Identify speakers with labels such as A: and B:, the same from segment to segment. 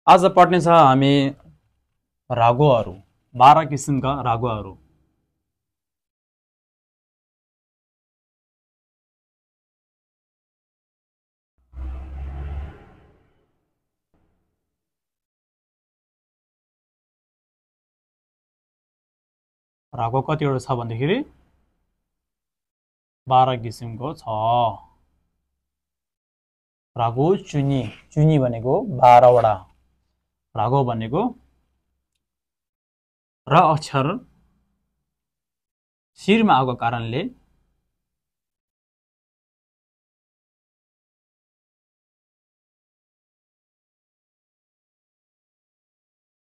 A: आज पढ्नेछ हामी रागोहरू 12 किसिमका रागोहरू। रागो कतिवटा छ भन्दाखेरि 12 किसिमको छ। रागो चुनी, चुनी भनेको 12 वटा। रागो भनेको र अक्षर शिरमा आएको कारणले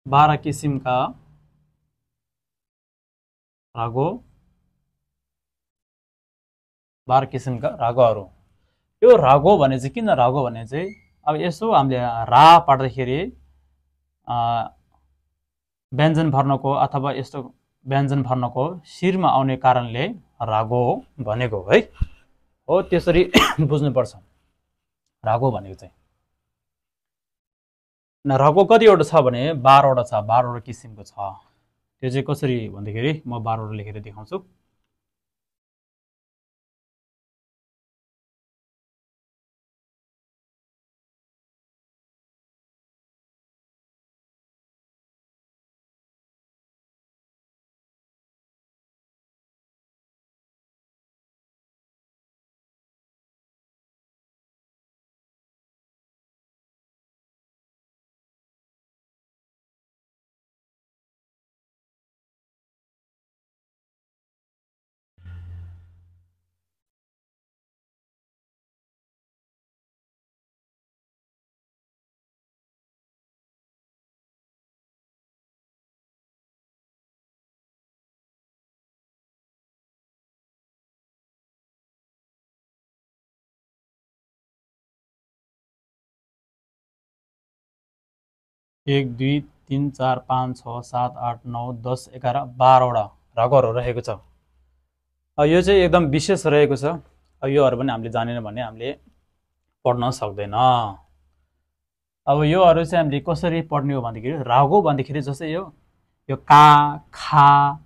A: बाह्र किसिमका रागो, 12 किसिमका रागोहरू। यो रागो भने चाहिँ किन रागो भने चाहिँ अब यसो हामीले रा पढ्दाखेरि व्यञ्जन भर्नको अथवा यस्तो व्यञ्जन भर्नको शिरमा आउने कारणले रागो भनेको है हो। त्यसरी बुझ्नुपर्छ रागो भनेको चाहिँ। रागो कतिवटा छ भने 12 वटा छ, 12 वटा किसिमको छ। त्यो चाहिँ कसरी भन्दाखेरि म 12 वटा लेखेर देखाउँछु। एक, दुई, 3, 4, 5, 6, 7, 8, 9, 10, 11, 12 वटा रागोहरू रहेको छ। यो चाहिँ एकदम विशेष रहेको छ। योहरू पनि हामीले जानेन भने हामीले पढ्न सक्दैन। अब योहरू चाहिँ हामीले कसरी पढ्ने हो भन्दाखेरि रागो भन्दाखेरि जस्तै यो का, खा,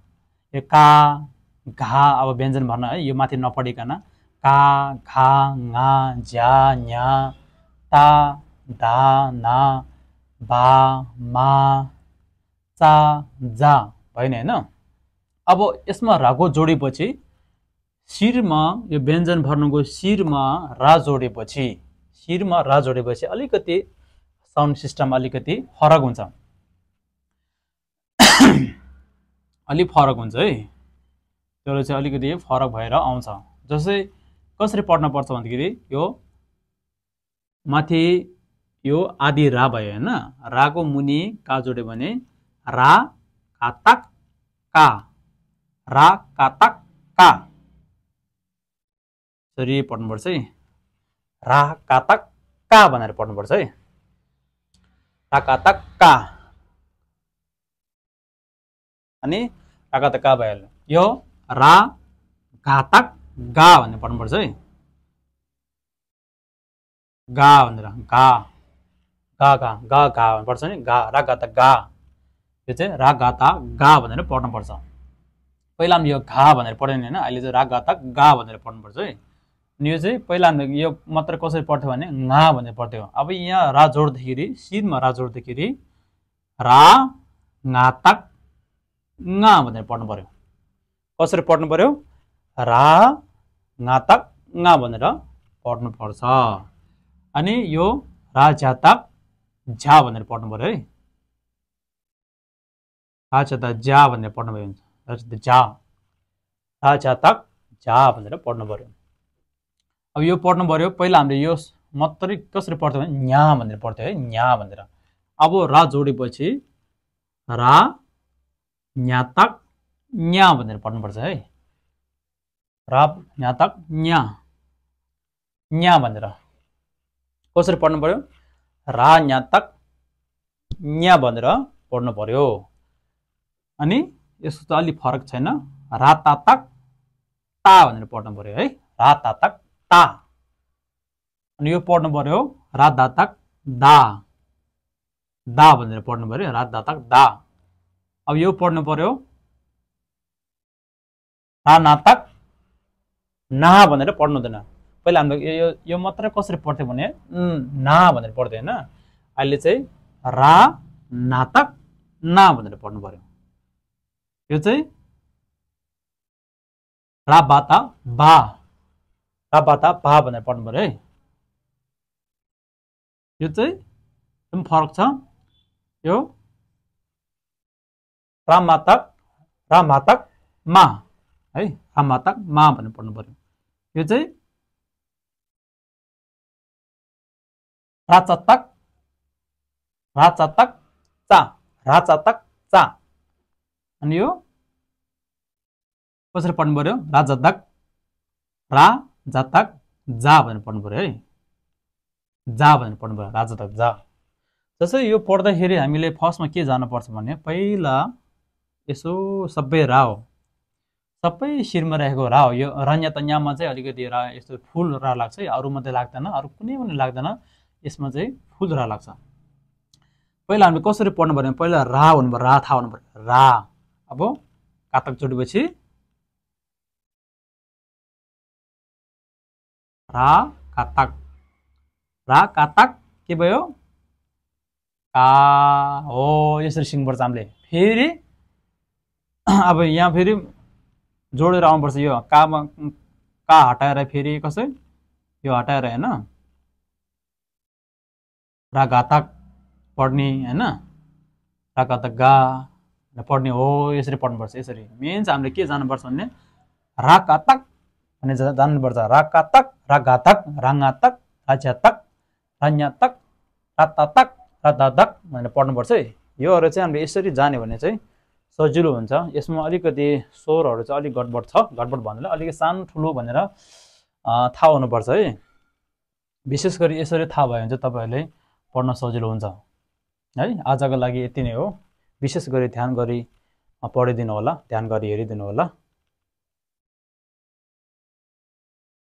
A: यो का, घा, अब व्यञ्जन भर्न है, यो माथि नपढिकन का, घा, ङा, ज्या, न्या, ता, धा, ना, बा, मा, चा, जा भएन हैन। अब यसमा रागो जोडेपछि शिरमा यो व्यञ्जन भर्नुको शिरमा रा जोडेपछि अलिकति साउन्ड सिस्टम अलिकति फरक हुन्छ। अलि फरक हुन्छ है। त्यो चाहिँ अलिकति फरक भएर आउँछ। जस्तै कसरी पढ्न पर्छ भन्दाखेरि यो माथि यो आदि रा भयो हैन, राको मुनि का जोड्यो भने रा कातक का, रा कातक का, यसरी पढ्नुपर्छ है। रा कातक का भनेर पढ्नुपर्छ है। रा कातक का अनि रा कातक का भयो। यो रा घातक गा भनेर पढ्नुपर्छ है। गा भनेर गा गा गा गा गा भन्नुपर्छ नि। गा, रा गाता गा, यो चाहिँ रा गाता गा भनेर पढ्नुपर्छ। पहिला हामी यो घा भनेर पढ्दैन हैन, अहिले चाहिँ रा गाता गा भनेर पढ्नुपर्छ है। अनि यो चाहिँ पहिला यो मात्र कसरी पढ्थ्यो भने ङा भनेर पढ्थ्यो। अब यहाँ रा जोड्दाखेरि शिरमा रा जोड्दाखेरि रा ङातक ङा भनेर पढ्नु पर्यो। कसरी पढ्नु पर्यो? रा ङातक ङा भनेर पढ्नु पर्छ। अनि यो रा ज्यातक झा भनेर पढ्नु पर्यो है। रा ज्यातक झा भनेर पढ्नु पर्यो। रा ज्यातक झा भनेर पढ्नु पर्यो। अब यो पढ्नु पर्यो। पहिला हामीले यो मात्रै कसरी पढ्थ्यो भने न्या भनेर पढ्थ्यो है, न्या भनेर। अब रा जोडेपछि रा न्यातक न्या भनेर पढ्नुपर्छ है। रा न्यातक न्या, न्या भनेर कसरी पढ्नु पर्यो? रा न्यातक न्या भनेर पढ्नु पर्यो। अनि यसको त अलि फरक छैन, रा तातक ता भनेर पढ्नु पर्यो है। रा तातक ता। अनि यो पढ्नु पर्यो रा दातक दा। दा भनेर पढ्नु पर्यो, रा दातक दा। अब यो पढ्नु पर्यो रा नातक ना भनेर पढ्नु हुँदैन। पहिला हाम्रो यो मात्रै कसरी पढ्थ्यो भने ना भनेर पढ्थ्यो होइन। अहिले चाहिँ रा नातक ना भनेर पढ्नु पर्यो। यो चाहिँ रा बाता बा, रा बाता बा भनेर पढ्नु पर्यो है। यो चाहिँ एकदम फरक छ। यो रा मातक मा है, रा मातक मा भनेर पढ्नु पर्यो। यो चाहिँ राचतक चा, राचतक चा। अनि यो कसरी पढ्नु पर्यो, राजतक रा जातक जा भनेर पढ्नु पर्यो है, जा भनेर पढ्नु पर्यो, राजतक जा। जस्तै यो पढ्दाखेरि हामीले फर्स्टमा के जानुपर्छ भने पहिला यसो सबै रा हो, सबै शिरमा रहेको रा हो। यो रन्या तन्यामा चाहिँ अलिकति रा यस्तो फुल रा लाग्छ, अरू मात्रै लाग्दैन, अरू कुनै पनि लाग्दैन, यसमा चाहिँ फुल रा लाग्छ। पहिला हामीले कसरी पढ्नु पर्यो, पहिला रा हुनु पर्यो, रा थाहा हुनु पर्यो, रा। अब कातक जोडेपछि रा कातक के भयो, का हो, यसरी सिक्नुपर्छ हामीले। फेरि अब यहाँ फेरि जोडेर आउनुपर्छ, यो कामा का हटाएर फेरि कसै यो हटाएर होइन, रा घातक पढ्ने होइन, रा घातक गा पढ्ने हो, यसरी पढ्नुपर्छ। यसरी मेन चाहिँ हामीले के जानुपर्छ भने रा घातक भने जान्नुपर्छ, रा घातक, रा घातक, राङ्गातक, राज्यातक, रन्यातक, रातातक, रातातक भनेर पढ्नुपर्छ है। योहरू चाहिँ हामीले यसरी जान्यो भने चाहिँ सजिलो हुन्छ। यसमा अलिकति स्वरहरू चाहिँ अलिक गडबड छ, गडबड भन्नाले अलिकति सानो ठुलो भनेर थाहा हुनुपर्छ है। विशेष गरी यसरी थाहा भयो भने चाहिँ तपाईँहरूले पढ्न सजिलो हुन्छ है। आजको लागि यति नै हो। विशेष गरी ध्यान गरी पढिदिनु होला, ध्यान गरी हेरिदिनु होला।